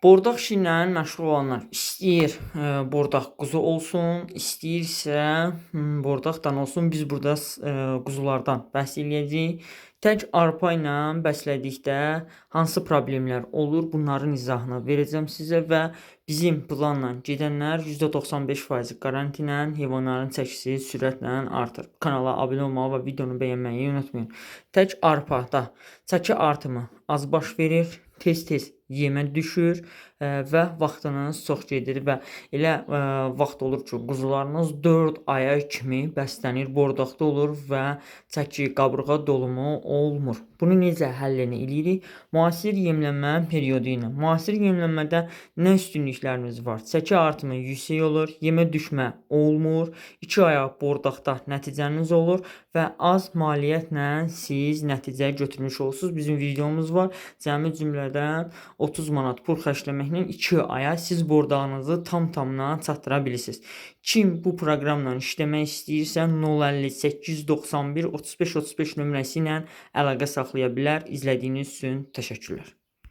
Bordaq işi ilə məşğul olanlar istəyir bordaq quzu olsun, istəyirsə bordaq dana olsun. Biz burada quzulardan bəhs eləyəcəyik. Tək arpa ilə bəslədikdə hansı problemlər olur, bunların izahını verəcəm sizə və bizim planla gedənlər %95% qaranti ilə heyvanların çəkisi sürətlə artır. Kanala abunə olmağı və videonu bəyənməyi unutmayın. Tək arpada çəki artımı az baş verir, tez-tez yemə düşür və vaxtınız çox gedir və elə vaxt olur ki, quzularınız 4 aya kimi bəslənir, bordaqda olur və çəki, qabırğa dolumu olmur. Bunu necə həllini eləyirik? Müasir yemlənmə periodu ilə. Müasir yemlənmədə nə üstünlüklərimiz var? Çəki artımı yüksək olur, yemə düşmə olmur, 2 aya bordaqda nəticəniz olur və az maliyyətlə siz nəticə götürmüş olursunuz. Bizim videomuz var. Cəmi cümlədən 30 manat pul xərcləməklə 2 aya siz bordağınızı tam-tamına çatdıra bilirsiniz. Kim bu proqramla işləmək istəyirsə 058 91 35 35 nömrəsi ilə əlaqə saxlaya bilər. İzlədiyiniz üçün təşəkkürlər.